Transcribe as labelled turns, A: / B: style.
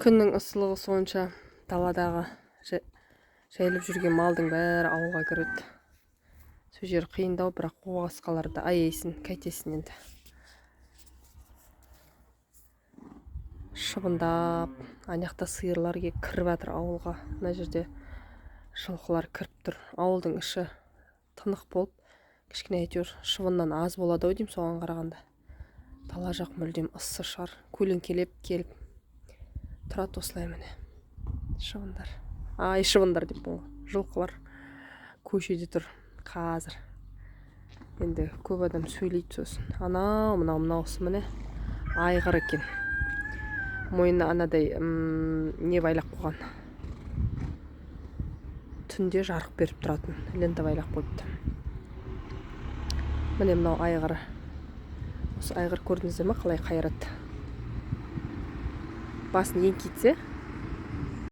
A: Күннің ыстылығы сонша, даладағы жайылып жүрген малдың бәрі ауылға кіреді. Сол жері қиындау, бірақ қасқаларды аяйсың, қайтесің енді. Шыбындап, ана жақта сиырлар кіріп жатыр ауылға. Мына жерде жылқылар кіріп тұр. Ауылдың іші тынық болып, кішкене әйтеуір шыбыннан аз болады ау деймін соған қарағанда. Дала жақ мүлдем ыссы шығар. Көлеңкелеп келіп тұрады осылай, міне, шыбындар. Ай, шыбындар деп ғой, жылқылар көшеде тұр қазір. Енді көп адам сөйлейді сосын. Анау, мынау, мынаусы, міне, айғыр екен. Мойнына анадай не байлап қойған, түнде жарық беріп тұратын лента байлап қойыпты. Міне, мынау айғыры. Осы айғыр, көрдіңіздер ма, қалай қайырады басын еңкейтсе.